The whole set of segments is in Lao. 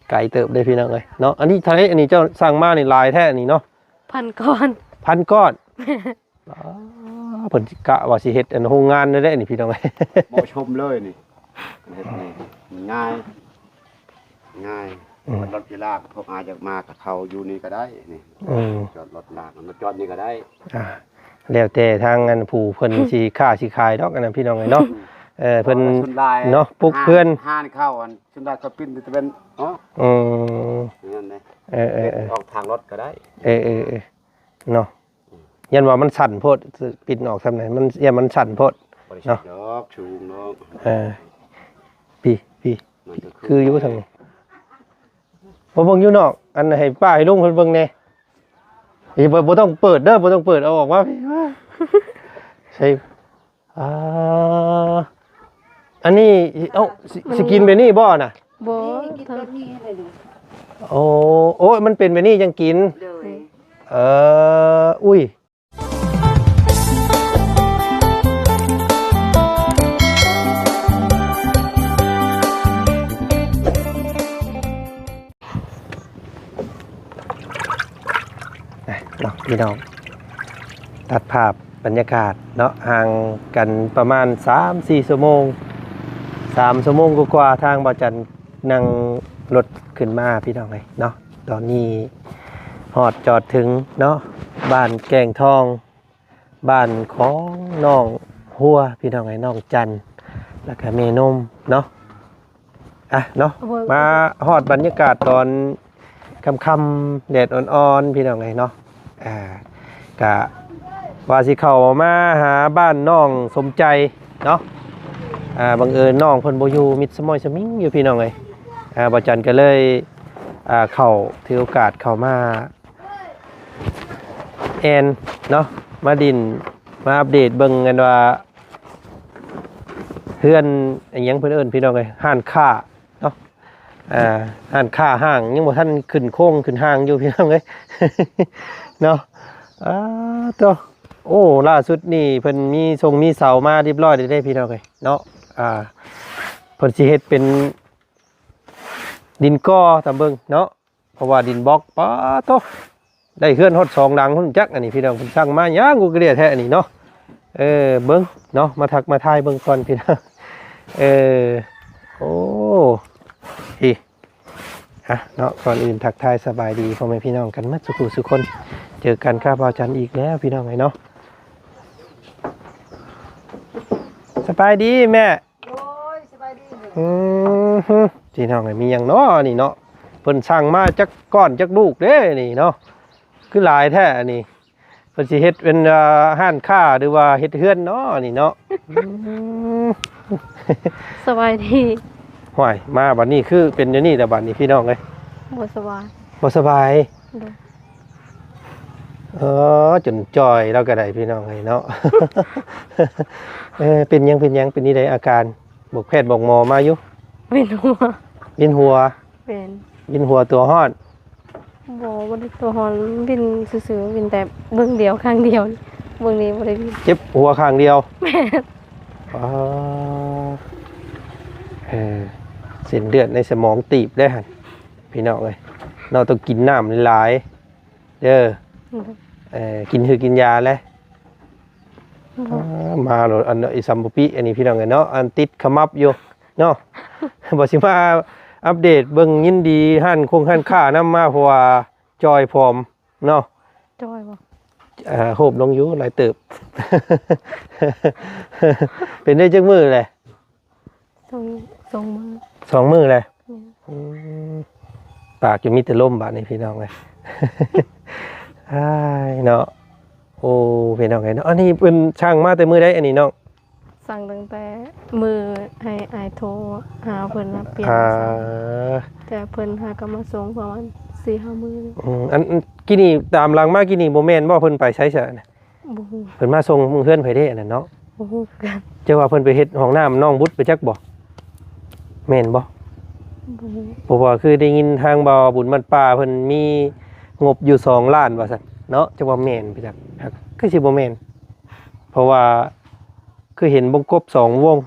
ໄກເຕີບເດ້ພີ່ນ້ອງເອີຍເນາະ. ອັນນີ້ເທົ່າໃດ ອັນນີ້ເຈົ້າສັ່ງມານີ້ຫຼາຍແທ້ນີ້ເນາະ? ພັນກ້ອນ. ພັນກ້ອນ. ອໍ ເພິ່ນກະວ່າຊິເຮັດອັນໂຮງງານແທ້ໆນີ້ພີ່ນ້ອງເອີຍ. ເໝາະສົມເລີຍນີ້ ເຮັດນີ້ງ່າຍ ງ່າຍ. ອືມ ລົດເວລາພວກອາຢາກມາກໍເຂົ້າຢູ່ນີ້ກໍໄດ້ນີ້. ອືມ ຈອດລົດລາກມາຈອດນີ້ກໍໄດ້. ອ່າ ແລ້ວແຕ່ທາງອັນຜູ້ເພິ່ນຊິຄ້າຊິຂາຍດອກ ອັນນັ້ນພີ່ນ້ອງເອີຍເນາະ. ເອີ ເພິ່ນເນາະ ປຸກເຮືອນ ຮ້ານເຂົ້າອັນ ສ່ວນຫຼາຍກໍປິ່ນຕາເວັນອອກ. ອືມ ນັ້ນແຫຼະ. ເອີໆໆ ອອກທາງລົດກໍໄດ້. ເອີໆໆ ເນາະ. ຢ້ານວ່າມັນສັ້ນໂພດ ປິ່ນອອກສ່ຳໃດ ມັນ ຢ້ານມັນສັ້ນໂພດ. ບໍ່ໄດ້ເນາະ ດອກ ສູງດອກ. ເອີ ພີ້ ພີ້ ມັນກໍຄື ຄືຢູ່ທາງນີ້. ບໍ່ເບິ່ງຢູ່ນອກ ອັນໃຫ້ປ້າໃຫ້ລຸງເພິ່ນເບິ່ງແດ່. ເອີ ບໍ່ ບໍ່ຕ້ອງເປີດເດີ ບໍ່ຕ້ອງເປີດ ເອົາອອກມາພີ້. ໃສ່ ອ່າ ອັນນີ້ ເອົ້າ ຊິ ມັນ ຊິກິນແບບນີ້ບໍ່ນະ? ບໍ່ ນີ້ກິນແບບນີ້ແຫຼະນີ້. ໂອ້ ໂອ້ຍ ມັນເປັນແບບນີ້ຈັ່ງກິນ. ໂດຍ. ເອີ ອຸ້ຍ ເນາະ ພີ່ນ້ອງ ຕັດພາບບັນຍາກາດເນາະ ຫ່າງກັນປະມານສາມສີ່ຊົ່ວໂມງ ສາມຊົ່ວໂມງກວ່າໆ ທາງບ່າວຈັນນັ່ງລົດຂຶ້ນມາ ພີ່ນ້ອງເອີຍເນາະ. ຕອນນີ້ຮອດຈອດເຖິງເນາະ ບ້ານແກ້ງທອງ ບ້ານຂອງນ້ອງຫົວ ພີ່ນ້ອງເອີຍ ນ້ອງຈັນ ແລ້ວກະແມ່ນົມເນາະ. ອ່ະເນາະ ມາຮອດບັນຍາກາດຕອນຄ່ຳໆ ແດດອ່ອນໆ ພີ່ນ້ອງເອີຍເນາະ. ອ່າ ກະວ່າຊິເຂົ້າມາຫາບ້ານນ້ອງສົມໃຈເນາະ. ອ່າ ບັງເອີນນ້ອງເພິ່ນບໍ່ຢູ່ ມິດສະໝອຍສະໝິງຢູ່ ພີ່ນ້ອງເອີຍ. ອ່າ ບ່າວຈັນກໍເລີຍ ອ່າ ເຂົ້າ ຖືໂອກາດເຂົ້າມາ ແອນເນາະ ມາດິນ ມາອັບເດດເບິ່ງກັນວ່າ ເຮືອນ ອີຫຍັງເພິ່ນເອີ້ນ ພີ່ນ້ອງເອີຍ ຮ້ານຄ້າເນາະ. ອ່າ ຮ້ານຄ້າຫ້າງຍັງບໍ່ທັນຂຶ້ນໂຄງຂຶ້ນຮ່າງຢູ່ ພີ່ນ້ອງເອີຍເນາະ. ອ່າ ໂຕ ໂອ້ ລ່າສຸດນີ້ເພິ່ນມີຊົງມີເສົາມາຮຽບຮ້ອຍແລ້ວເດ້ ພີ່ນ້ອງເອີຍເນາະ. ອ່າ ເພິ່ນຊິເຮັດເປັນດິນກໍ່ຕາມເບິ່ງເນາະ. ເພາະວ່າດິນບລັອກ ປາໂຕ ໄດ້ເຮືອນຮອດສອງຫຼັງພຸ້ນຈັກ. ອັນນີ້ພີ່ນ້ອງເພິ່ນສັ່ງມາຫຍັງກູກະເດຍແທ້ອັນນີ້ເນາະ. ເອີ ເບິ່ງເນາະ ມາທັກມາທາຍເບິ່ງກ່ອນພີ່ນ້ອງ. ເອີ ໂອ້ ອີ ອ່ະເນາະ ກ່ອນອື່ນທັກທາຍສະບາຍດີພໍ່ແມ່ພີ່ນ້ອງກັນໝົດສູ່ຜູ້ສູ່ຄົນ. ເຈີກັນກັບບ່າວຈັນອີກແລ້ວພີ່ນ້ອງເອີຍເນາະ. ສະບາຍດີແມ່. ໂອ້ຍ ສະບາຍດີ. ອືມ ພີ່ນ້ອງເອີຍ ມີຫຍັງເນາະນີ້ເນາະ. ເພິ່ນສັ່ງມາຈັກກ້ອນຈັກລູກເດ້ນີ້ເນາະ ຄືຫຼາຍແທ້ອັນນີ້. ເພິ່ນຊິເຮັດເປັນ ເອີ ຮ້ານຄ້າ ຫຼືວ່າເຮັດເຮືອນເນາະນີ້ເນາະ. ອືມ ສະບາຍດີ. ຫ້ວຍ ມາບັດນີ້ຄືເປັນແນວນີ້ແຫຼະບັດນີ້ ພີ່ນ້ອງເອີຍ. ບໍ່ສະບາຍ. ບໍ່ສະບາຍ. ໂດຍ. ເອີ ຈົນຈ່ອຍລາວກໍໄດ້ພີ່ນ້ອງເອີຍເນາະ. ເອີ ເປັນຫຍັງ ເປັນຫຍັງ ເປັນນີ້ໃດອາການ? ບອກແພດບອກໝໍມາຢູ່? ວິນຫົວ. ວິນຫົວ? ແມ່ນ. ວິນຫົວຕົວຮ້ອນ? ບໍ່ ບໍ່ໄດ້ຕົວຮ້ອນ ວິນຊື່ໆ ວິນແຕ່ເບິ່ງດຽວຂ້າງດຽວ ເບິ່ງນີ້ບໍ່ໄດ້ວິນ. ເຈັບຫົວຂ້າງດຽວ? ແມ່ນ. ອໍ ເອີ ເສັ້ນເລືອດໃນສະໝອງຕີບເດ້ຫັ້ນ ພີ່ນ້ອງເອີຍເນາະ. ຕ້ອງກິນນ້ຳຫຼາຍໆ ເດີ. ເອີ ກິນຄືກິນຢາແຫຼະ. ມາໂລດ ອັນ ອີສຳປະປິ ອັນນີ້ພີ່ນ້ອງເອີຍເນາະ ອັນຕິດຂະໝັບຢູ່ເນາະ. ບໍ່ຊິມາອັບເດດເບິ່ງຍິນດີຮ້ານຄົງຮ້ານຄ້ານຳມາ ເພາະວ່າຈ່ອຍຜອມເນາະ. ຈ່ອຍບໍ່? ເອີ ໂຮບລົງຢູ່ຫຼາຍເຕີບ. ເປັນໄດ້ຈັກມື້ແຫຼະ? ສອງ ສອງມື້. ສອງມື້ແຫຼະ. ອືມ ປາກຢູ່ມີແຕ່ລົມບາດນີ້ພີ່ນ້ອງເອີຍ. ອ້າຍເນາະ. ໂອ້ ພີ່ນ້ອງເອີຍເນາະ ອັນນີ້ເພິ່ນສັ່ງມາແຕ່ມື້ໃດອັນນີ້ນ້ອງ? ສັ່ງຕັ້ງແຕ່ມື້ໃຫ້ອ້າຍໂທຫາເພິ່ນວ່າປ່ຽນ. ອ່າ ແຕ່ເພິ່ນຫາກໍມາສົ່ງປະມານສີ່ຫ້າມື້. ອືມ ອັນ ອັນກີ້ນີ້ຕາມຫຼັງມາກີ້ນີ້ບໍ່ແມ່ນບໍ່? ເພິ່ນໄປໃສຊະ? ບໍ່ຮູ້. ເພິ່ນມາສົ່ງເຮືອນໃຜເດ້ອັນນັ້ນເນາະ? ບໍ່ຮູ້ຄືກັນ. ເຈົ້າວ່າເພິ່ນໄປເຮັດຫ້ອງນ້ຳນ້ອງບຸດໄປຈັກບໍ່? ແມ່ນບໍ່? ບໍ່ຮູ້. ເພາະວ່າຄືໄດ້ຍິນທາງບ່າວບຸນບ້ານປ່າເພິ່ນມີງົບຢູ່ສອງລ້ານວ່າຊັ້ນເນາະ. ຈັກວ່າແມ່ນໄປຈັກ ຄືຊິບໍ່ແມ່ນ ເພາະວ່າຄືເຫັນວົງກົບສອງວົງ.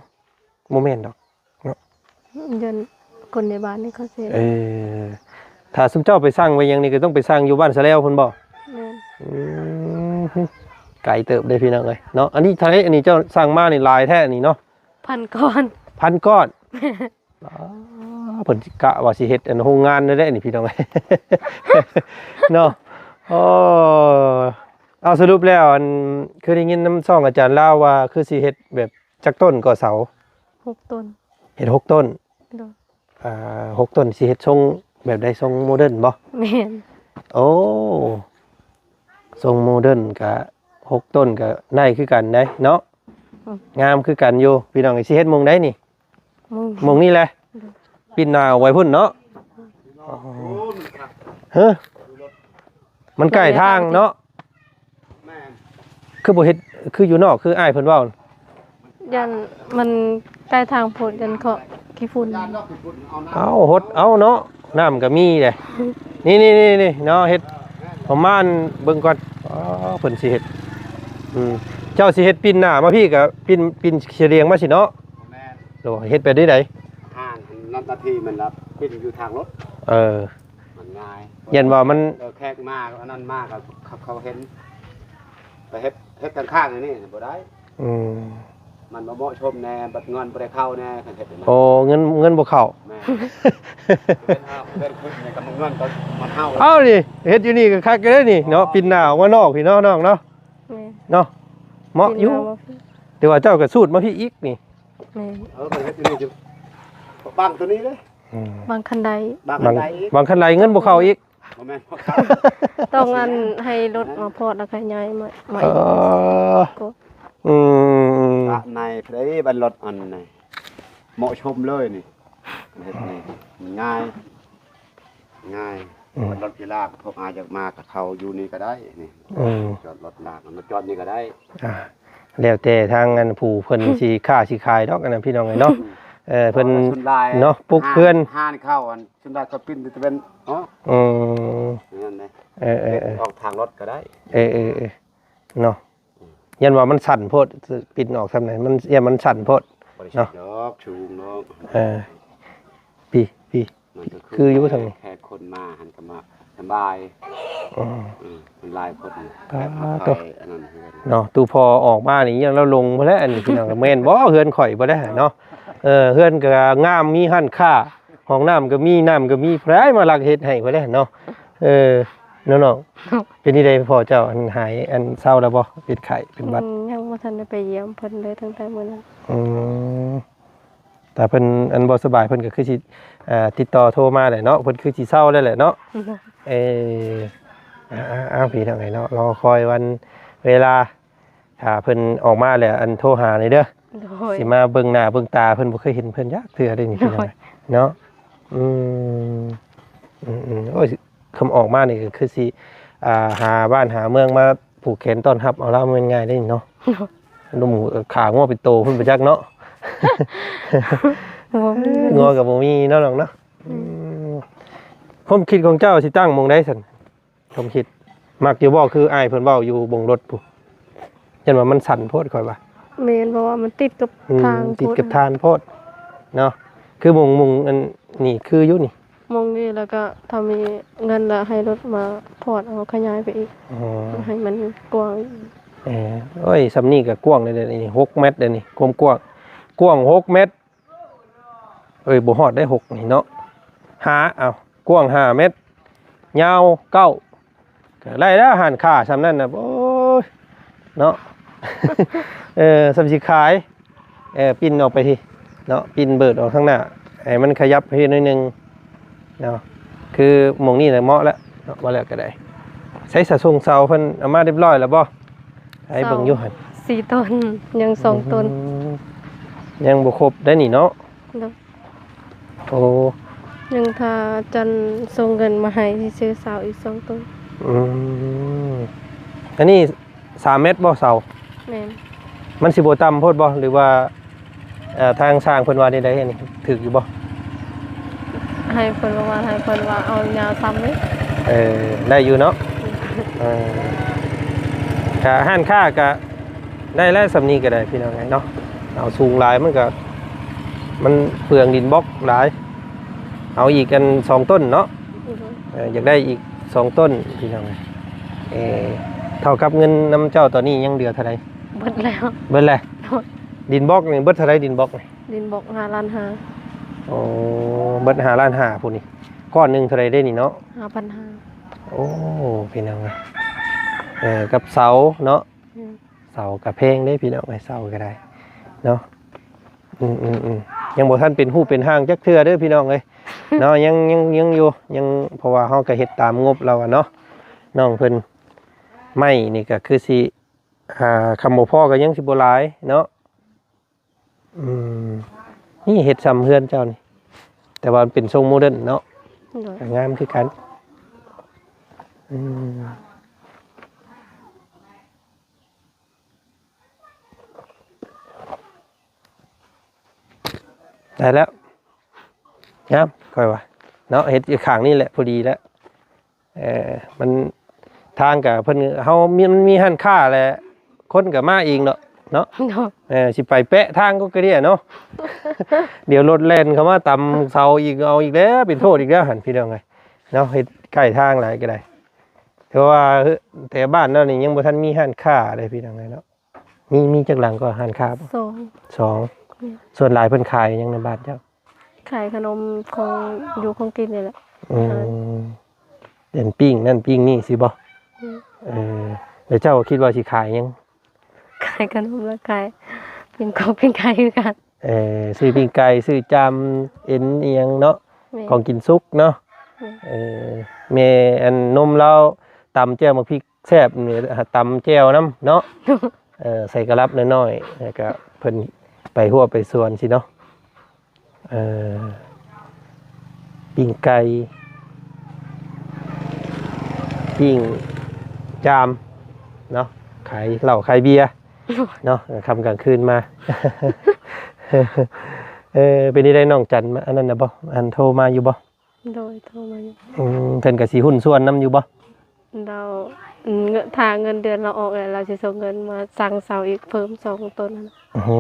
ບໍ່ແມ່ນດອກເນາະ. ຢ້ານ ຄົນໃນບ້ານນີ້ເຂົາຊິເຮັດ. ເອີ ຖ້າຊຸມເຈົ້າໄປສັ່ງໄປຫຍັງນີ້ ກໍຕ້ອງໄປສັ່ງຢູ່ບ້ານສະແລວພຸ້ນບໍ່? ແມ່ນ. ອືມ ໄກເຕີບເດ້ພີ່ນ້ອງເອີຍເນາະ. ອັນນີ້ເທົ່າໃດ? ອັນນີ້ເຈົ້າສັ່ງມານີ້ຫຼາຍແທ້ນີ້ເນາະ. ພັນກ້ອນ. ພັນກ້ອນ. ແມ່ນ. ອໍ ເພິ່ນກະວ່າຊິເຮັດອັນໂຮງງານນັ້ນແຫຼະນີ້ພີ່ນ້ອງເນາະ. ໂອ້ ເອົາ ສະຫຼຸບແລ້ວ ອັນ ຄືໄດ້ຍິນນຳຊ່ອງອາຈານລາວວ່າ ຄືຊິເຮັດແບບຈັກຕົ້ນກໍເສົາ? ຫົກຕົ້ນ. ເຮັດຫົກຕົ້ນ. ໂດຍ. ອ່າ ຫົກຕົ້ນ ຊິເຮັດຊົງແບບໃດ? ຊົງໂມເດີນບໍ່? ແມ່ນ. ໂອ້ ຊົງໂມເດີນກະຫົກຕົ້ນ ກະໄດ້ຄືກັນໄດ໋ເນາະ. ອືມ ງາມຄືກັນຢູ່ພີ່ນ້ອງ. ຊິເຮັດໂມງໃດນີ້? ໂມງ ໂມງນີ້ແຫຼະ. ໂດຍ. ປິ່ນໜ້າອອກໄວ້ພຸ້ນເນາະ. ຮະ ມັນໃກ້ທາງເນາະ. ແມ່ນ. ຄືບໍ່ເຮັດຄືຢູ່ນອກ ຄືອ້າຍເພິ່ນເວົ້າ? ຢ້ານມັນໃກ້ທາງໂພດ ຢ້ານເຄາະຂີ້ຝຸ່ນ. ເອົາ ຫົດເອົາເນາະ. ນ້ຳກໍມີເດ້. ນີ້ໆໆໆເນາະ ເຮັດປະມານເບິ່ງກ່ອນ. ອໍ ເພິ່ນຊິເຮັດ ອືມ ເຈົ້າຊິເຮັດປິ່ນໜ້າມາພີ້ ກໍປິ່ນ ປິ່ນສະຫຼຽງມາຊິເນາະ. ແມ່ນ. ໂດ ເຮັດແບບໃດ? ຫ້າງນັ້ນນາທີມັນລະປິ່ນຢູ່ທາງລົດ. ເອີ ມັນງ່າຍ. ຢ້ານວ່າມັນ ເອີ ແຂກມາອັນນັ້ນມາກໍເຂົາ ເຂົາເຫັນ ໄປເຮັດ ເຮັດຂ້າງໆ ອັນນີ້ບໍ່ໄດ້. ອືມ ມັນບໍ່ເໝາະສົມແດ່ ບັດເງິນບໍ່ໄດ້ເຂົ້າແດ່ ຄັນເຮັດແບບນັ້ນ. ໂອ້ ເງິນ ເງິນບໍ່ເຂົ້າ. ແມ່ນ. ເປັນເອົາ ເປັນຂຶ້ນນີ້ກໍເງິນກໍມັນເຮົາ. ເອົານີ້ ເຮັດຢູ່ນີ້ກໍຄັກຢູ່ເດ້ນີ້ເນາະ. ອໍ ປິ່ນໜ້າອອກມານອກພີ້ເນາະ ນ້ອງເນາະ. ແມ່ນ. ເນາະ ເໝາະຢູ່. ແຕ່ວ່າເຈົ້າກໍສູດມາພີ້ອີກນີ້. ແມ່ນ. ເອີ ມັນເຮັດຢູ່ນີ້ ບັງຕົວນີ້ເດ້. ອືມ ບັງຄັນໄດ. ບັງ ບັງຄັນໄດອີກ ບັງຄັນໄດ ເງິນບໍ່ເຂົ້າອີກ. ບໍ່ແມ່ນ ຕ້ອງອັນໃຫ້ລົດມາພອດ ແລ້ວກໍຍ້າຍມາ ມາ ເອີ ອີກ. ອືມ ປະໃນເພລບັນລົດອັນນີ້ເໝາະສົມເລີຍນີ້ ເຮັດນີ້ງ່າຍ ງ່າຍ. ອືມ ບັນລົດກິລາ ພວກອາຢາກມາກໍເຂົ້າຢູ່ນີ້ກໍໄດ້ນີ້. ອືມ ຈອດລົດລາກມາຈອດນີ້ກໍໄດ້. ອ່າ ແລ້ວແຕ່ທາງອັນຜູ້ເພິ່ນຊິຄ້າຊິຂາຍດອກ ອັນນັ້ນພີ່ນ້ອງເອີຍເນາະ. ເອີ ເພິ່ນເນາະ ປຸກເຮືອນ ຮ້ານເຂົ້າອັນ ສ່ວນຫຼາຍເຂົາປິ່ນແຕ່ຕາເວັນອອກ. ອືມ ນັ້ນແຫຼະ. ເອີໆໆ ເປັນອອກທາງລົດກໍໄດ້. ເອີໆໆ ເນາະ. ອືມ ຢ້ານວ່າມັນສັ້ນໂພດ ປິ່ນອອກສ່ຳນັ້ນ ມັນ ຢ້ານມັນສັ້ນໂພດ. ບໍ່ໄດ້ ເນາະ ດອກ ສູງດອກ. ເອີ ປີ ປີ ມັນກໍຄື ຄືຢູ່ທາງນີ້ ແຂກຄົນມາຫັ້ນກໍມາສະບາຍ. ອືມ ອືມ ມັນຫຼາຍຄົນ ປາດໂທ້ ອັນນັ້ນເຮືອນເນາະ. ຕູ່ພໍ່ອອກມານີ້ ຢ້ານລາວຫຼົງພຸ້ນແຫຼະ ອັນນີ້ພີ່ນ້ອງ. ແມ່ນບໍ່ ເຮືອນຂ້ອຍບໍ່ໄດ້ເນາະ. ເອີ ເຮືອນກໍງາມ ມີຮ້ານຄ້າ ຫ້ອງນ້ຳກໍມີ ນ້ຳກໍມີ ໃຜມາລັກເຮັດໃຫ້ຂ້ອຍແຫຼະເນາະ. ເອີ ເນາະ ເນາະ ເປັນຈັ່ງໃດພໍ່ເຈົ້າ ອັນຫາຍ ອັນເຊົາແລ້ວບໍ່ ເປັນໄຂ້ເປັນຫວັດ? ອືມ ຍັງບໍ່ທັນໄດ້ໄປຢ້ຽມເພິ່ນເລີຍ ຕັ້ງແຕ່ມື້ນັ້ນ. ອືມ ແຕ່ເພິ່ນອັນບໍ່ສະບາຍ ເພິ່ນກໍຄືຊິ ອ່າ ຕິດຕໍ່ໂທມາແຫຼະເນາະ ເພິ່ນຄືຊິເຊົາແລ້ວແຫຼະເນາະ. ໂດຍ. ເອີ ອ່າໆ ພີ່ນ້ອງເອີຍເນາະ ລໍຄອຍວັນເວລາ ຖ້າເພິ່ນອອກມາແລ້ວ ອັນໂທຫານີ້ເດີ. ໂດຍ. ຊິມາເບິ່ງໜ້າເບິ່ງຕາ ເພິ່ນບໍ່ເຄີຍເຫັນເພິ່ນຈັກເທື່ອເດ້ນີ້ ໂດຍ ພີ່ນ້ອງເນາະ. ອືມ ອືມໆ ໂອ້ຍ ຄຳອອກມານີ້ກໍຄືຊິ ອ່າ ຫາບ້ານຫາເມືອງມາຜູກແຂນຕ້ອນຮັບເອົາລາວ ບໍ່ແມ່ນງ່າຍເດ້ນີ້ເນາະ. ໂດຍ. ໜຸ່ມຂາງົວເປັນໂຕພຸ້ນບໍ່ຈັກເນາະ. ງົວກໍບໍ່ມີເນາະ ນ້ອງເນາະ. ອືມ ຄວາມຄິດຂອງເຈົ້າຊິຕັ້ງໝ່ອງໃດຊັ້ນ? ຄວາມຄິດ ມັກຢູ່ບໍ່ ຄືອ້າຍເພິ່ນເວົ້າຢູ່ບົງລົດພຸ້ນ? ຢ້ານວ່າມັນສັ້ນໂພດ ຂ້ອຍວ່າ. ແມ່ນ ເພາະວ່າມັນຕິດກັບ ອືມ ທາງ ຕິດກັບ ໂພດ ທາງໂພດເນາະ. ຄືມຸງ ມຸງອັນນີ້ຄືຢູ່ນີ້ ມຸງນີ້ ແລ້ວກໍຖ້າມີເງິນລະໃຫ້ລົດມາພອດເອົາຂະຫຍາຍໄປອີກ. ອໍ ໃຫ້ມັນກວ້າງ. ເອີ ໂອ້ຍ ສ່ຳນີ້ກໍກວ້າງເດ້ນີ້ ຫົກແມັດເດ້ນີ້ ຄວາມກວ້າງ ກວ້າງຫົກແມັດ. ເອີຍ ບໍ່ຮອດໄດ໋ ຫົກນີ້ເນາະ ຫ້າ ເອົາ ກວ້າງຫ້າແມັດ ຍາວເກົ້າ ກໍໄດ້ແລ້ວ ຮ້ານຄ້າສ່ຳນັ້ນນະ. ໂອ້ຍ ເນາະ ເອີ ສ່ຳຊິຂາຍ ເອີ ປິ່ນອອກໄປພີ້ເນາະ ປິ່ນເບີດອອກທາງໜ້າ ໃຫ້ມັນຂະຫຍັບພີ້ໜ້ອຍໜຶ່ງ ເນາະ ຄືໝ່ອງນີ້ແຫຼະເໝາະແລ້ວເນາະ ວ່າແລ້ວກໍໄດ້. ໃສສະ ຊົງເສົາເພິ່ນເອົາມາຮຽບຮ້ອຍແລ້ວບໍ່? ໃຫ້ເບິ່ງຢູ່ຫັ້ນ ສີ່ຕົ້ນ ຍັງສອງຕົ້ນ ອືມ ຍັງບໍ່ຄົບໄດ໋ນີ້ເນາະ. ໂດຍ. ໂອ້ ຍັງຖ້າຈັນສົ່ງເງິນມາໃຫ້ ຊິຊື້ເສົາອີກສອງຕົ້ນ. ອືມ ອັນນີ້ ສາມແມັດບໍ່ເສົາ? ແມ່ນ. ມັນຊິບໍ່ຕ່ຳໂພດບໍ່ ຫຼືວ່າ ເອີ ທາງຊ່າງເພິ່ນວ່າແນວໃດ ອັນນີ້ຖືກຢູ່ບໍ່? ໃຫ້ເພິ່ນປະມານ ໃຫ້ເພິ່ນວ່າເອົາຍາວສ່ຳນີ້. ເອີ ໄດ້ຢູ່ເນາະ. ເອີ ກະຮ້ານຄ້າກະໄດ້ແລ້ວ ສ່ຳນີ້ກະໄດ້ພີ່ນ້ອງເອີຍເນາະ. ເອົາສູງຫຼາຍມັນກະ ມັນເປືອງດິນບລັອກຫຼາຍ. ເອົາອີກອັນສອງຕົ້ນເນາະ. ໂດຍ. ເອີ ຢາກໄດ້ອີກສອງຕົ້ນພີ່ນ້ອງ. ເອີ ເທົ່າກັບເງິນນຳເຈົ້າຕອນນີ້ຍັງເຫຼືອເທົ່າໃດ? ເບິດແລ້ວ. ເບິດແລ້ວ. ໂດຍ. ດິນບລັອກນີ້ເບິດເທົ່າໃດ? ດິນບລັອກນີ້ ດິນບລັອກຫ້າລ້ານຫ້າ. ໂອ້ ເບິດຫ້າລ້ານຫ້າພຸ້ນນີ້. ກ້ອນໜຶ່ງເທົ່າໃດເດ້ນີ້ເນາະ? ຫ້າພັນຫ້າ. ໂອ້ ພີ່ນ້ອງເອີຍ ເອີ ກັບເສົາເນາະ. ອືມ ເສົາກະແພງເດ້ພີ່ນ້ອງເອີຍ ເສົາກະໄດ້ເນາະ. ອືມໆໆ ຍັງບໍ່ທັນເປັນຮູບເປັນຮ່າງຈັກເທື່ອເດີພີ່ນ້ອງເອີຍເນາະ. ຍັງ ຍັງ ຍັງຢູ່ ຍັງ ເພາະວ່າເຮົາກະເຮັດຕາມງົບລາວອະເນາະ ນ້ອງເພິ່ນ. ໄມ້ນີ້ກະຄືຊິ ອ່າ ຄຳບໍ່ພໍກະຍັງຊິບໍ່ຫຼາຍເນາະ. ອືມ ນີ້ເຮັດຊ່ຳເຮືອນເຈົ້ານີ້ ແຕ່ວ່າມັນເປັນຊົງໂມເດີນເນາະ. ໂດຍ. ກະງາມຄືກັນ. ອືມ ໄດ້ແລ້ວ ງາມ ຂ້ອຍວ່າເນາະ. ເຮັດຢູ່ຂ້າງນີ້ແຫຼະ ພໍດີແລ້ວ. ເອີ ມັນ ທາງກະເພິ່ນ ເຮົາມີ ມັນມີຮ້ານຄ້າແຫຼະ ຄົນກະມາເອງເນາະ ເນາະ. ໂດຍ. ເອີ ຊິໄປແປະທາງກໍກະເດຍເນາະ ດຽວລົດແລ່ນເຂົ້າມາຕຳເສົາອີກ ເອົາອີກແລ້ວ ເປັນໂທດອີກແລ້ວຫັ້ນ ພີ່ນ້ອງເອີຍເນາະ. ເຮັດໃກ້ທາງຫຼາຍກະໄດ້ ແຕ່ວ່າ ແຖວບ້ານເຮົານີ້ຍັງບໍ່ທັນມີຮ້ານຄ້າເດ້ ພີ່ນ້ອງເອີຍເນາະ. ມີ ມີຈັກຫຼັງກໍຮ້ານຄ້າ? ສອງ. ສອງ. ແມ່ນ. ສ່ວນຫຼາຍເພິ່ນຂາຍຫຍັງໃນບ້ານເຈົ້າ? ຂາຍຂະໜົມຂອງຢູ່ຂອງກິນນີ້ແຫຼະ. ອືມ ເປັນປີ້ງນັ້ນປີ້ງນີ້ຊີ້ບໍ່? ອືມ. ເອີ ແລ້ວເຈົ້າຄິດວ່າຊິຂາຍຫຍັງ? ຂາຍຂະໜົມ ແລ້ວຂາຍປີ້ງກົບປີ້ງໄກ່ຄືກັນ. ເອີ ຊື້ປີ້ງໄກ່ ຊື້ຈາມເອັນອີ່ຫຍັງເນາະ. ແມ່ນ. ຂອງກິນສຸກເນາະ. ແມ່ນ. ເອີ ແມ່ອັນນົມລາວຕຳແຈ່ວໝາກພິກ ແຊບນີ້ ຕຳແຈ່ວນຳເນາະ. ເອີ ໃສ່ກະລັບນ້ອຍໆ ແລ້ວກະເພິ່ນໄປຮົ້ວໄປສວນຊີ້ເນາະ. ເອີ ປີ້ງໄກ່ ປີ້ງຈາມເນາະ ຂາຍເຫຼົ້າຂາຍເບຍເນາະ ກາງຄ່ຳກາງຄືນມາ. ເອີ ເປັນຈັ່ງໃດນ້ອງຈັນ ອັນນັ້ນນະບໍ່ ອັນໂທມາຢູ່ບໍ່? ໂດຍ ໂທມາຢູ່. ອືມ ເພິ່ນກະຊິຫຸ້ນສ່ວນນຳຢູ່ບໍ່? ລາວ ເງິນ ຖ້າເງິນເດືອນລາວອອກແລ້ວ ລາວຊິສົ່ງເງິນມາສັ່ງເສົາອີກເພີ່ມສອງຕົ້ນຫັ້ນ. ໂອ້ໂຫ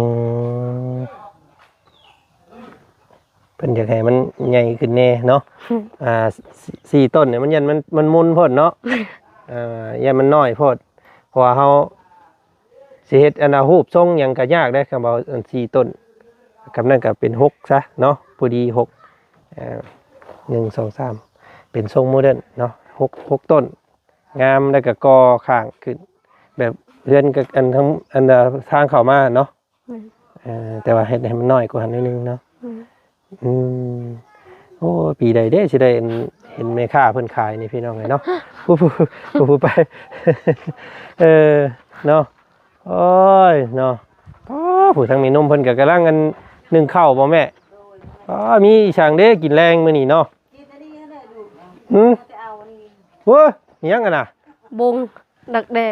ເພິ່ນຢາກໃຫ້ມັນໃຫຍ່ຂຶ້ນແດ່ເນາະ. ອືມ ອ່າ ສີ່ ສີ່ຕົ້ນນີ້ ມັນຢ້ານມັນ ມັນມົນໂພດເນາະ. ອ່າ ຢ້ານມັນນ້ອຍໂພດ ເພາະວ່າເຮົາ ຊິເຮັດອັນນ່າຮູບຊົງຫຍັງກະຍາກເດ້ ຄຳວ່າອັນສີ່ຕົ້ນ ຄຳນັ້ນກະເປັນຫົກຊະເນາະ ພໍດີຫົກ. ເອີ ໜຶ່ງ ສອງ ສາມ ເປັນຊົງໂມເດີນເນາະ ຫົກ ຫົກຕົ້ນ ງາມ. ແລ້ວກະກໍ່ຂ້າງຂຶ້ນ ແບບເຮືອນກະອັນທາງ ອັນທາງເຂົ້າມາເນາະ. ແມ່ນ. ເອີ ແຕ່ວ່າເຮັດໃຫ້ມັນນ້ອຍກວ່າຫັ້ນໜ້ອຍໜຶ່ງເນາະ. ແມ່ນ. ອືມ ໂອ້ ປີໃດເດ້ຊິໄດ້ເຫັນແມ່ຄ້າເພິ່ນຂາຍນີ້ພີ່ນ້ອງເອີຍເນາະ. ຜູ້ ຜູ້ ຜູ້ ຜູ້ໄປ ເອີ ເນາະ. ໂອ້ຍ ເນາະ ປ້າ ຜູ້ທາງແມ່ນົມເພິ່ນກະກຳລັງອັນໜຶ້ງເຂົ້າບໍ່ແມ່? ປ້າ ມີອີ່ຫຍັງເດ້ກິນແລງມື້ນີ້ເນາະ? ຫື ໂອ້ຍ ອີ່ຫຍັງຫັ້ນນະ? ບົງ ດັກແດ້.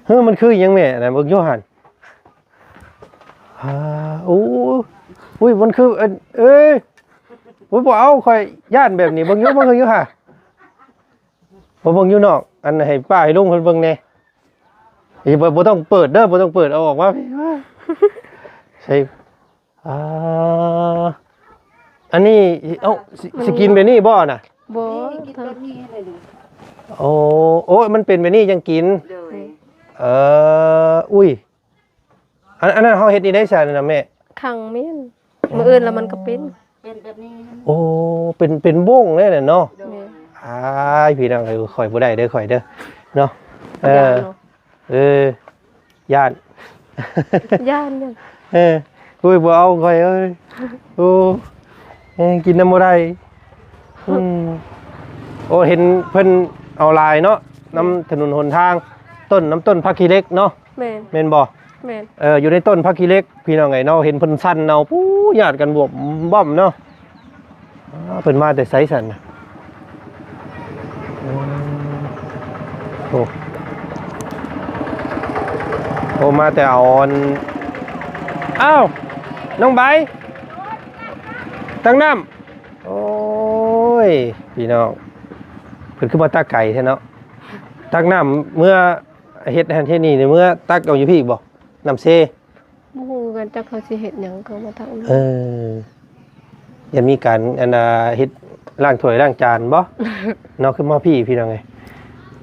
ເຮີ ມັນຄືອີ່ຫຍັງແມ່? ອັນນັ້ນເບິ່ງຢູ່ຫັ້ນ. ອ່າ ໂອ້ ອຸ້ຍ ມັນຄື ເອີ ເອີຍ ໂອ້ຍ ບໍ່ເອົາ ຂ້ອຍຢ້ານແບບນີ້. ເບິ່ງຢູ່ ເບິ່ງຢູ່ຫາ ບໍ່ເບິ່ງຢູ່ນອກ ອັນໃຫ້ປ້າໃຫ້ລຸງເພິ່ນເບິ່ງແດ່. ບໍ່ ບໍ່ຕ້ອງເປີດເດີ ບໍ່ຕ້ອງເປີດ ເອົາອອກມາ ໃສ່ ອ່າ ອັນນີ້ ເອົາ ຊິ ຊິກິນແບບນີ້ບໍ່ນະ? ບໍ່ ນີ້ກິນແບບນີ້ໃຫ້ໄດ້ດູ. ໂອ້ ໂອ້ຍ ມັນເປັນແບບນີ້ຈັ່ງກິນ. ໂດຍ ເອີ ອຸ້ຍ ອັນ ອັນນັ້ນເຮົາເຮັດນີ້ໄດ້ຊະນະແມ່? ຂັງແມ່ນ ມື້ອື່ນແລ້ວມັນກໍເປັນ ເປັນແບບນີ້. ໂອ້ ເປັນ ເປັນບົ້ງເລີຍນະເນາະ. ໂດຍ ແມ່ນ. ອ້າຍ ພີ່ນ້ອງເອີຍ ຂ້ອຍບໍ່ໄດ້ເດີ ຂ້ອຍເດີ ເນາະ. ເອີ ຢ້ານເນາະ. ເອີ ຢ້ານ ຢ້ານ ຢ້ານ. ເອີ ໂອ້ຍ ບໍ່ເອົາຂ້ອຍເອີຍ. ໂອ້ ເອີ ກິນນຳບໍ່ໄດ້. ອືມ ໂອ້ ເຫັນເພິ່ນເອົາຫຼາຍເນາະ ນຳຖະໜົນຫົນທາງ ຕົ້ນ ນຳຕົ້ນຜັກຂີ້ເຫຼັກເນາະ. ແມ່ນ ແມ່ນບໍ່? ແມ່ນ. ເອີ ຢູ່ໃນຕົ້ນຜັກຂີ້ເຫຼັກ ພີ່ນ້ອງເອີຍເນາະ ເຫັນເພິ່ນສັ່ນເອົາ ປູ້ ຍາດກັນບວບບ້ອມເນາະ. ອ້າ ເພິ່ນມາແຕ່ໃສຊັ້ນນະ? ອືມ ໂອ້ ໂອ້ ມາແຕ່ເອົາອັນ ອ້າວ ນ້ອງໃບ ຕັກນ້ຳ. ໂອ້ຍ ພີ່ນ້ອງ ເພິ່ນຄືມາຕັກໄກແທ້ເນາະ. ຕັກນ້ຳເມືອເຮັດຫັ້ນເຮັດນີ້ ເມືອຕັກເອົາຢູ່ພີ້ບໍ່? ນ້ຳເຊ. ບໍ່ຮູ້ຄືກັນ ຈັກເຂົາຊິເຮັດຫຍັງ ເຂົາມາຕັກ. ເອີ ຢ່າມີການ ອັນນ່າ ເຮັດລ້າງຖ້ວຍລ້າງຈານບໍ່ ເນາະ. ຄືມາພີ້ ພີ່ນ້ອງເອີຍ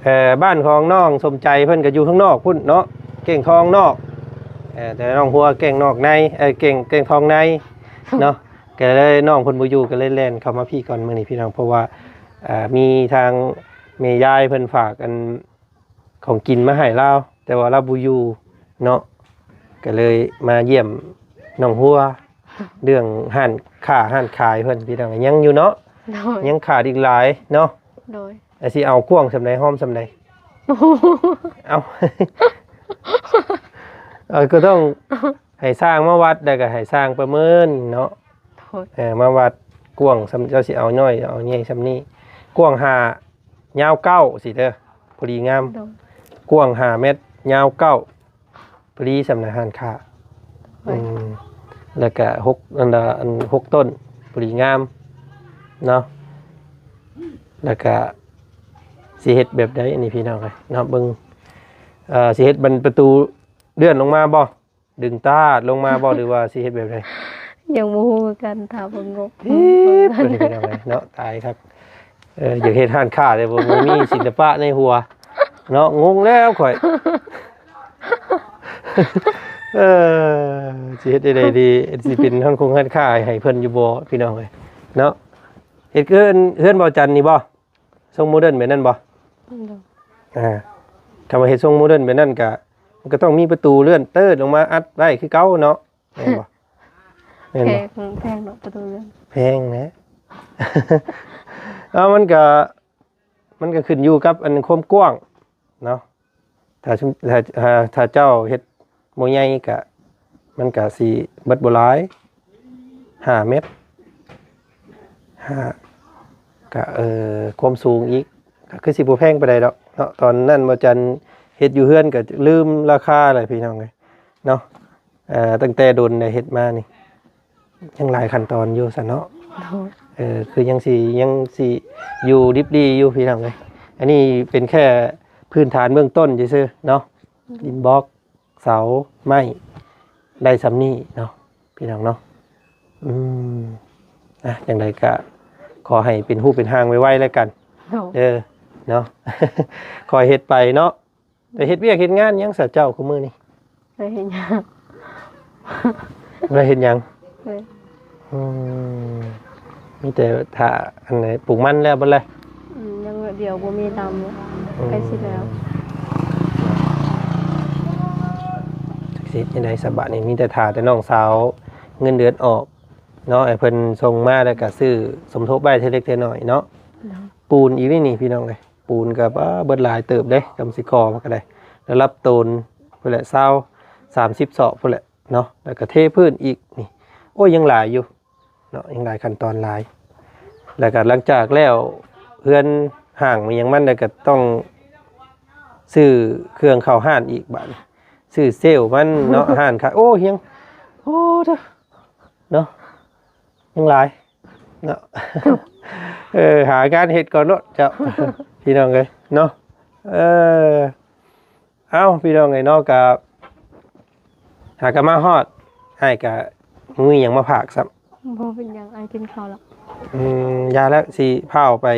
ເອີ ບ້ານຂອງນ້ອງສົມໃຈເພິ່ນກໍຢູ່ຂ້າງນອກພຸ້ນເນາະ ແກ້ງທອງນອກ ເອີ ແຕ່ນ້ອງຫົວແກ້ງນອກໃນ ເອີ ແກ້ງ ແກ້ງທອງໃນເນາະ. ກໍເລີຍນ້ອງເພິ່ນບໍ່ຢູ່ ກໍເລີຍແລ່ນເຂົ້າມາພີ້ກ່ອນມື້ນີ້ ພີ່ນ້ອງ. ເພາະວ່າ ເອີ ມີທາງແມ່ຍາຍເພິ່ນຝາກອັນ ຂອງກິນມາໃຫ້ລາວ ແຕ່ວ່າລາວບໍ່ຢູ່ເນາະ ກໍເລີຍມາຢ້ຽມນ້ອງຫົວ ເລື່ອງຮ້ານຄ້າຮ້ານຂາຍເພິ່ນ ພີ່ນ້ອງ ຍັງຢູ່ເນາະ. ໂດຍ ຍັງຂາດອີກຫຼາຍເນາະ. ໂດຍ ແລ້ວຊິເອົາກວ້າງສ່ຳໃດ ຫອມສ່ຳໃດ? ໂອ້ໂຫ ເອົາ ເອີ ກໍຕ້ອງໃຫ້ຊ່າງມາວັດ ແລ້ວກໍໃຫ້ຊ່າງປະເມີນເນາະ. ໂດຍ ເອີ ມາວັດກວ້າງສ່ຳ ເຈົ້າຊິເອົານ້ອຍເອົາໃຫຍ່ສ່ຳນີ້ ກວ້າງຫ້າ ຍາວເກົ້າ ຊີ້ເດີ ພໍດີງາມ. ໂດຍ ກວ້າງຫ້າແມັດ ຍາວເກົ້າ ພໍດີສ່ຳນະຮ້ານຄ້າ. ໂດຍ ອືມ ແລ້ວກະຫົກ ອັນ ອັນ ຫົກຕົ້ນ ພໍດີງາມເນາະ. ແລ້ວກະຊິເຮັດແບບໃດອັນນີ້ ພີ່ນ້ອງເອີຍເນາະ ເບິ່ງ ເອີ ຊິເຮັດບັນປະຕູເລື່ອນລົງມາບໍ່? ດຶງຕາດລົງມາບໍ່ ຫຼືວ່າຊິເຮັດແບບໃດ? ຍັງບໍ່ຮູ້ຄືກັນ ຖ້າເບິ່ງງົບ ເອີ ເບິ່ງກ່ອນ ພີ່ນ້ອງເອີຍເນາະ. ຕາຍຄັກ ເອີ ຢາກເຮັດຮ້ານຄ້າ ແຕ່ວ່າບໍ່ມີສິລະປະໃນຫົວເນາະ ງົງແລ້ວຂ້ອຍ. ເອີ ຊິເຮັດຈັ່ງໃດດີ ຊິເປັນຮ້ານຄົງຮ້ານຄ້າໃຫ້ເພິ່ນຢູ່ບໍ່ ພີ່ນ້ອງເອີຍເນາະ? ເຮັດເຮືອນ ເຮືອນເບົາຈັນນີ້ບໍ່? ຊົງໂມເດີນແບບນັ້ນບໍ່? ໂດຍ ອ່າ ຄຳວ່າເຮັດຊົງໂມເດີນແບບນັ້ນກະ ມັນກໍຕ້ອງມີປະຕູເລື່ອນເຕີດລົງມາອັດໄວ້ຄືເກົ່າເນາະ ແມ່ນບໍ່? ແມ່ນບໍ່? ແພງ ແພງເນາະ ປະຕູເລື່ອນ ແພງແຫຼະ. ເອົາ ມັນກະ ມັນກະຂຶ້ນຢູ່ກັບອັນຄວາມກວ້າງເນາະ. ຖ້າຊຸມ ຖ້າ ຖ້າ ຖ້າເຈົ້າເຮັດບໍ່ໃຫຍ່ກະ ມັນກະຊິເບິດບໍ່ຫຼາຍ ຫ້າແມັດ ຫ້າ ກະ ເອີ ຄວາມສູງອີກ ກະຄືຊິບໍ່ແພງປານໃດດອກເນາະ. ຕອນນັ້ນບໍ່ຈັນເຮັດຢູ່ເຮືອນກະລືມລາຄາແຫຼະ ພີ່ນ້ອງເອີຍເນາະ. ເອີ ຕັ້ງແຕ່ດົນໄດ້ເຮັດມານີ້ ຍັງຫຼາຍຂັ້ນຕອນຢູ່ຊັ້ນເນາະ. ໂດຍ ເອີ ຄືຍັງຊິ ຍັງຊິຢູ່ດິບດີຢູ່ ພີ່ນ້ອງເອີຍ. ອັນນີ້ເປັນແຄ່ພື້ນຖານເບື້ອງຕົ້ນຊື່ໆເນາະ. ອືມ ດິນບລັອກ ເສົາໄມ້ ໄດ້ສ່ຳນີ້ເນາະ ພີ່ນ້ອງເນາະ. ອືມ ອ່ະ ຈັ່ງໃດກະຂໍໃຫ້ເປັນຮູບເປັນຮ່າງໄວໆແລ້ວກັນ ໂດຍ ເດີເນາະ. ຄ່ອຍເຮັດໄປເນາະ. ໄປເຮັດວຽກເຮັດງານຫຍັງຊະເຈົ້າ ຄຸມື້ນີ້? ໄປເຮັດຫຍັງ? ບໍ່ໄດ້ເຮັດຫຍັງ. ໂດຍ ອືມ ມີແຕ່ຖ້າອັນໃດ ປູກມັນແລ້ວເບິດແລ້ວ? ອືມ ຍັງດຽວບໍ່ມີດຳ ອືມ ໃກ້ຊິແລ້ວ. ຈັກຊິເຮັດຈັ່ງໃດຊະບາດນີ້ ມີແຕ່ຖ້າແຕ່ນ້ອງສາວເງິນເດືອນອອກເນາະ ໃຫ້ເພິ່ນສົ່ງມາ ແລ້ວກະຊື້ສົມທົບໄວ້ເທື່ອເລັກເທື່ອນ້ອຍເນາະ. ໂດຍ ປູນອີກນີ້ ພີ່ນ້ອງເອີຍ. ປູນກໍ ປາ ເບິດຫຼາຍເຕີບເດ້ ກຳຊິກໍ່ມັນກໍໄດ້ ລະດັບໂຕນພຸ້ນແຫຼະ ຊາວ ສາມສິບສອກພຸ້ນແຫຼະເນາະ. ແລ້ວກໍເທພື້ນອີກນີ້ ໂອ້ຍ ຍັງຫຼາຍຢູ່ເນາະ ຍັງຫຼາຍຂັ້ນຕອນຫຼາຍ. ແລ້ວກໍຫຼັງຈາກແລ້ວເຮືອນຫ້າງມັນຫຍັງມັນ ແລ້ວກໍຕ້ອງຊື້ເຄື່ອງເຂົ້າຮ້ານອີກບາດນີ້ ຊື້ເຊວມັນເນາະ ຮ້ານຂາຍ ໂອ້ ຮຽງ ໂອ້ ເດີ ເນາະ ຍັງຫຼາຍເນາະ. ເອີ ຫາງານເຮັດກ່ອນໂລດເຈົ້າ ພີ່ນ້ອງເອີຍເນາະ. ເອີ ເອົ້າ ພີ່ນ້ອງເອີຍເນາະ ກະຫາກະມາຮອດ ອ້າຍກະບໍ່ມີຫຍັງມາຝາກຊ້ຳ. ບໍ່ເປັນຫຍັງ ອ້າຍກິນເຂົ້າລະ. ອືມ ຢ່າແລ້ວ ຊິພາວໄປ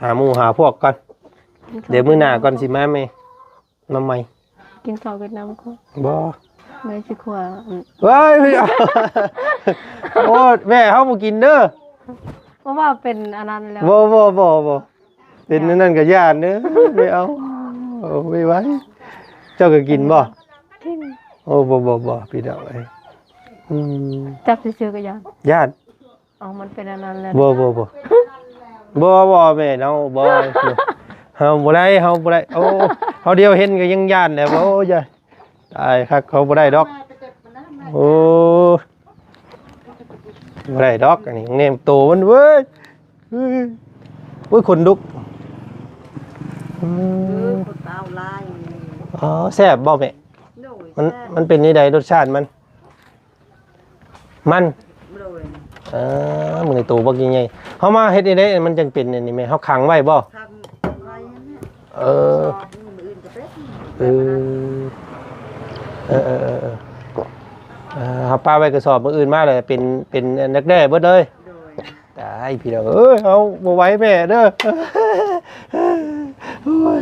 ຫາໝູ່ຫາພວກກ່ອນ ກິນເຂົ້າ ດຽວມື້ໜ້າກ່ອນ ກິນນ້ຳ ຊິມາໃໝ່. ມາໃໝ່ ກິນເຂົ້າກັບນ້ຳກ່ອນ. ບໍ່ ແມ່ຊິຂົ້ວ ອືມ ເອີຍ ໂອ້ ແມ່ເຮົາບໍ່ກິນເດີ ເພາະວ່າເປັນອັນນັ້ນແລ້ວ. ບໍ່ ບໍ່ ບໍ່ ບໍ່ ເປັນອັນນັ້ນກໍຢ້ານເດີ ບໍ່ເອົາ ເອົາໄວ້ໄວ້. ເຈົ້າກໍກິນບໍ່? ກິນ. ໂອ້ ບໍ່ ບໍ່ ບໍ່ ພີ່ນ້ອງເອີຍ ອືມ ຈັບຊື່ໆກໍຢ້ານ ຢ້ານ. ເອົາ ມັນເປັນອັນນັ້ນແຫຼະ. ບໍ່ ບໍ່ ບໍ່ ບໍ່ ບໍ່ ແມ່ເນາະ ບໍ່ ເຮົາບໍ່ໄດ້ ເຮົາບໍ່ໄດ້. ໂອ້ ເຮົາດຽວເຫັນກໍຍັງຢ້ານແຫຼະ. ໂອ້ ຢ່າ ຕາຍຄັກ ເຮົາບໍ່ໄດ້ດອກ. ໂອ້ ບໍ່ໄດ້ດອກ ອັນນີ້ແນມໂຕມັນເວີຍ. ໂອ້ຍ ຂົນລຸກ. ອືມ ເອີ ຄົນລາວຫຼາຍ. ອໍ ແຊບບໍ່ແມ່? ໂດຍ ມັນ ແຊບ. ມັນເປັນແນວໃດ ລົດຊາດມັນ? ມັນ ໂດຍ ເອີ ມື້ນີ້ໂຕບັກໃຫຍ່ໆ. ເຮົາມາເຮັດຈັ່ງໃດມັນຈັ່ງເປັນອັນນີ້ແມ່? ເຮົາຂັງໄວ້ບໍ່? ຂັງໄວ້ນັ້ນແຫຼະ. ເອີ ມື້ອື່ນກໍເປັນ. ເອີ ເອີ ເອີ ເອີ ເອີ ເຮົາປະໄວ້ກະສອບ ມື້ອື່ນມາແລ້ວເປັນ ເປັນອັນແດກແດ້ເບິດເລີຍ. ໂດຍ ຕາຍພີ່ນ້ອງເອີຍ ເຮົາບໍ່ໄຫວແມ່ເດີ. ໂອ້ຍ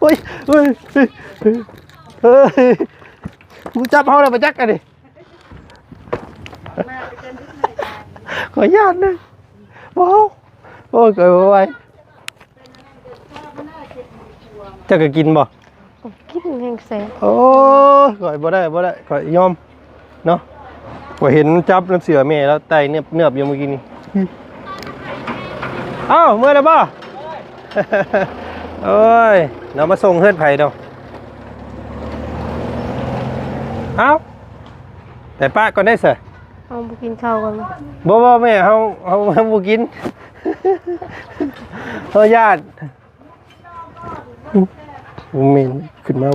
ໂອ້ຍ ໂອ້ຍ ໂອ້ຍ ມັນຈັບເຮົາແລ້ວ ໄປຈັກອັນນີ້ ຂ້ອຍຢ້ານເດີ. ບໍ່ ໂອ້ຍ ຂ້ອຍບໍ່ໄຫວ. ເຈົ້າກໍກິນບໍ່? ບໍ່ກິນ ແຮງແສບ. ໂອ້ຍ ຂ້ອຍບໍ່ໄດ້ ບໍ່ໄດ້ ຂ້ອຍຍອມເນາະ. ຂ້ອຍເຫັນມັນຈັບນຳເສື້ອແມ່ແລ້ວ ໄຕ່ເນີບໆຢູ່ເມື່ອກີ້ນີ້. ອ້າວ ເມືອແລ້ວບໍ່? ໂອ້ຍ ເນາະ ມາສົ່ງເຮືອນໃຜເນາະ? ເອົ້າ ໄປປະກ່ອນໄດ້ຊະ. ເຮົາບໍ່ກິນເຂົ້າກ່ອນບໍ່? ບໍ່ ບໍ່ແມ່ ເຮົາ ເຮົາ ເຮົາບໍ່ກິນ ເຮົາຢ້ານ. ບໍ່ແມ່ນ ຂຶ້ນມາ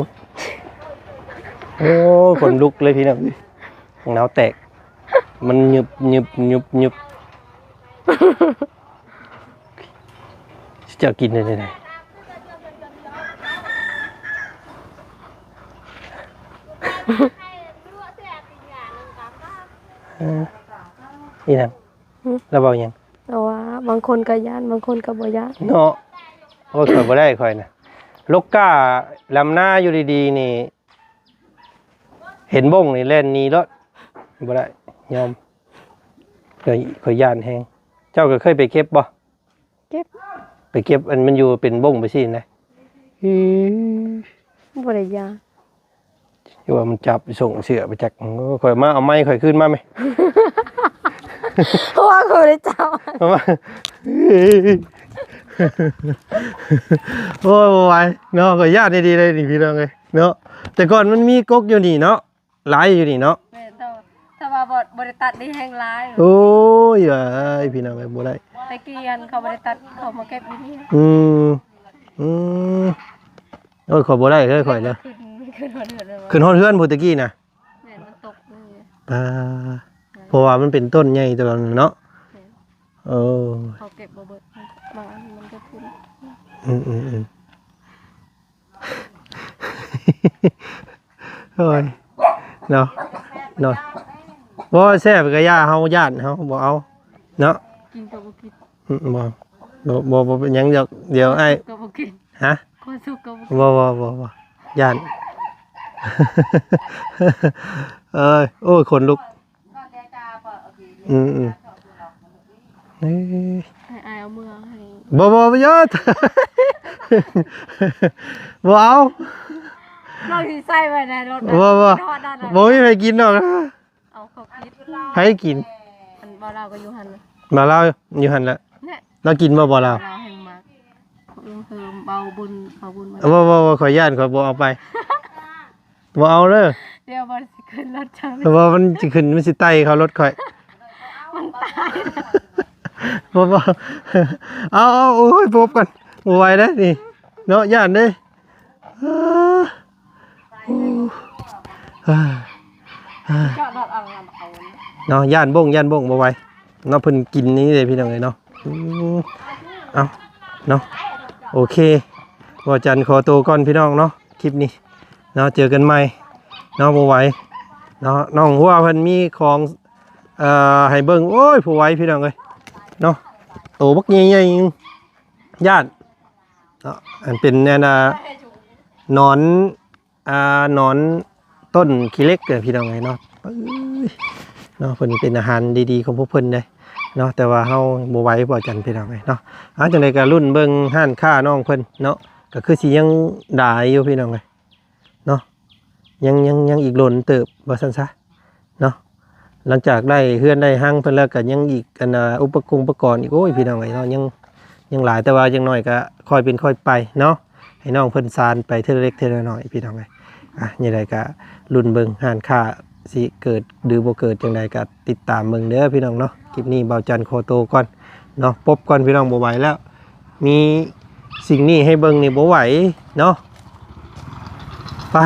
ໂອ້ ຂົນລຸກເລີຍພີ່ນ້ອງ ໜາວແຕກ ມັນຫຍຶບ ຫຍຶບ ຫຍຶບ ຫຍຶບ. ເຈົ້າກິນໄດ້ແນວໃດ? ເອີ ອີຫຍັງ? ຫຶ? ລາວເວົ້າຫຍັງ? ລາວວ່າບາງຄົນກໍຢ້ານ ບາງຄົນກໍບໍ່ຢ້ານເນາະ. ໂອ້ຍ ຂ້ອຍບໍ່ໄດ້ ຂ້ອຍນະ ລົກກ້າລຳນາຢູ່ດີໆນີ້ ເຫັນບົ້ງນີ້ແລ່ນໜີໂລດ ບໍ່ໄດ້ ຍອມ. ຂ້ອຍ ຂ້ອຍຢ້ານແຮງ. ເຈົ້າກໍເຄີຍໄປເກັບບໍ່? ເກັບ ໄປເກັບອັນມັນຢູ່ເປັນບົ້ງໄປຊີ້ນະ. ອີ ບໍ່ໄດ້ຢ້ານ. ຢູ່ວ່າມັນຈັບສົ່ງເສື້ອໄປຈັກ. ໂອ້ ຂ້ອຍມາເອົາໄມ້ຂ້ອຍຄືນມາແມ. ເພາະວ່າຂ້ອຍບໍ່ໄດ້ຈັບ ເອົາມາ. ໂອ້ຍ ບໍ່ໄຫວເນາະ ຂ້ອຍຢ້ານອີ່ຫຼີເລີຍນີ້ພີ່ນ້ອງເອີຍເນາະ. ແຕ່ກ່ອນມັນມີກົກຢູ່ນີ້ເນາະ ຫຼາຍຢູ່ນີ້ເນາະ. ແມ່ນ ຖ້າ ຖ້າວ່າບໍ່ ບໍ່ໄດ້ຕັດນີ້ແຮງຫຼາຍ. ໂອ້ຍ ເອີຍ ພີ່ນ້ອງເອີຍ ບໍ່ໄດ້. ແຕ່ກີ້ອັນເຂົາບໍ່ໄດ້ຕັດ ເຂົາມາເກັບຢູ່ນີ້. ອືມ ອືມ. ໂອ້ຍ ຂ້ອຍບໍ່ໄດ້ເລີຍ ຂ້ອຍນະ ຂຶ້ນ ຂຶ້ນຮອດເຮືອນເລີຍ ຂຶ້ນຮອດເຮືອນພຸ້ນແຕ່ກີ້ນະ. ແມ່ນ ມັນຕົກເລີຍ ອ່າ ເພາະວ່າມັນເປັນຕົ້ນໃຫຍ່ຕະຫຼອດເນາະ. ແມ່ນ ເອີ ເຂົາເກັບບໍ່ເບິດ ບາງອັນມັນກໍຂຶ້ນ. ອືມໆໆ ໂອ້ຍ ເນາະ ເນາະ. ບໍ່ແຊບກໍຢ່າ ເຮົາຢ້ານ ເຮົາບໍ່ເອົາເນາະ. ກິນກໍບໍ່ກິນ. ອືມ ບໍ່ ບໍ່ ບໍ່ ບໍ່ເປັນຫຍັງດອກ ດຽວອ້າຍ ກໍບໍ່ກິນ. ຮະ? ບໍ່ ບໍ່ ບໍ່ ບໍ່ ຢ້ານ. ເອີຍ ໂອ້ຍ ຂົນລຸກ. ອືມໆ ເອີຍ ໃຫ້ອ້າຍເອົາເມືອໃຫ້. ບໍ່ ບໍ່ ບໍ່ ຢ່າ ບໍ່ເອົາ. ລອງຊິໃສ່ໄວ້ໃນລົດນະ. ບໍ່ ບໍ່ ບໍ່ມີໃຜກິນດອກນະ. ເອົາເຂົ້າກິນ ໃຜກິນ? ອັນບ່າວລາວກໍຢູ່ຫັ້ນນະ. ບ່າວລາວຢູ່ຫັ້ນລະ. ລາວກິນບໍ່ ບ່າວລາວ? ບ່າວລາວແຮງມັກ. ເອີ ບ່າວບຸນ ບ່າວບຸນ ບໍ່ ບໍ່ ບໍ່ ຂ້ອຍຢ້ານ ຂ້ອຍບໍ່ເອົາໄປ. ບໍ່ເອົາເດີ. ດຽວມັນຊິຂຶ້ນລົດເຈົ້າ ເພາະວ່າມັນຊິຂຶ້ນ ມັນຊິໄຕ່ເຂົ້າລົດຂ້ອຍ. ມັນຕາຍ. ບໍ່ ບໍ່ ເອົາ ເອົາ ໂອ້ຍ ພົບກັນ ບໍ່ໄຫວເດ້ນີ້ເນາະ ຢ້ານເດ້. ເນາະ ຢ້ານບົ້ງ ຢ້ານບົ້ງ ບໍ່ໄຫວເນາະ. ເພິ່ນກິນນີ້ເດ້ພີ່ນ້ອງເອີຍເນາະ. ອືມ ເອົາເນາະ ໂອເຄ ບ່າວຈັນຂໍໂຕກ່ອນພີ່ນ້ອງເນາະ ຄລິບນີ້ເນາະ ເຈີກັນໃໝ່ເນາະ. ບໍ່ໄຫວເນາະ ນ້ອງຫົວເພິ່ນມີຂອງ ເອີ ໃຫ້ເບິ່ງ. ໂອ້ຍ ບໍ່ໄຫວພີ່ນ້ອງເອີຍເນາະ ໂຕບັກໃຫຍ່ໆ ຢ້ານເນາະ. ອັນເປັນແນວໜາ ໜອນ ອ່າ ໜອນຕົ້ນຂີ້ເຫຼັກເດີພີ່ນ້ອງເອີຍເນາະ. ເອີຍ ເນາະ ເພິ່ນເປັນອາຫານດີໆຂອງພວກເພິ່ນເດ້ເນາະ ແຕ່ວ່າເຮົາບໍ່ໄຫວ ບໍ່ຈັນ ພີ່ນ້ອງເອີຍເນາະ. ເອົາ ຈັ່ງໃດກໍລຸ້ນເບິ່ງຮ້ານຄ້ານ້ອງເພິ່ນເນາະ ກໍຄືຊິຍັງຫຼາຍຢູ່ພີ່ນ້ອງເອີຍເນາະ. ຍັງ ຍັງ ຍັງອີກດົນເຕີບວ່າຊັ້ນຊະເນາະ. ຫຼັງຈາກໄດ້ເຮືອນໄດ້ຮັງເພິ່ນແລ້ວ ກໍຍັງອີກ ອັນ ອຸປະກົງອຸປະກອນອີກ ໂອ້ຍ ພີ່ນ້ອງເອີຍເນາະ ຍັງ ຍັງຫຼາຍ ແຕ່ວ່າຢ່າງໜ້ອຍກໍຄ່ອຍເປັນຄ່ອຍໄປເນາະ ໃຫ້ນ້ອງເພິ່ນສານໄປເທື່ອເລັກເທື່ອນ້ອຍ ພີ່ນ້ອງເອີຍ. ອ່ະ ຈັ່ງໃດກໍລຸ້ນເບິ່ງຮ້ານຄ້າຊິເກີດຫຼືບໍ່ເກີດຈັ່ງໃດ ກໍຕິດຕາມເບິ່ງເດີພີ່ນ້ອງເນາະ. ຄລິບນີ້ບ່າວຈັນຂໍໂຕກ່ອນເນາະ ປົບກ່ອນພີ່ນ້ອງ ບໍ່ໄຫວແລ້ວ. ມີສິ່ງນີ້ໃຫ້ເບິ່ງນີ້ບໍ່ໄຫວເນາະ. ໄປ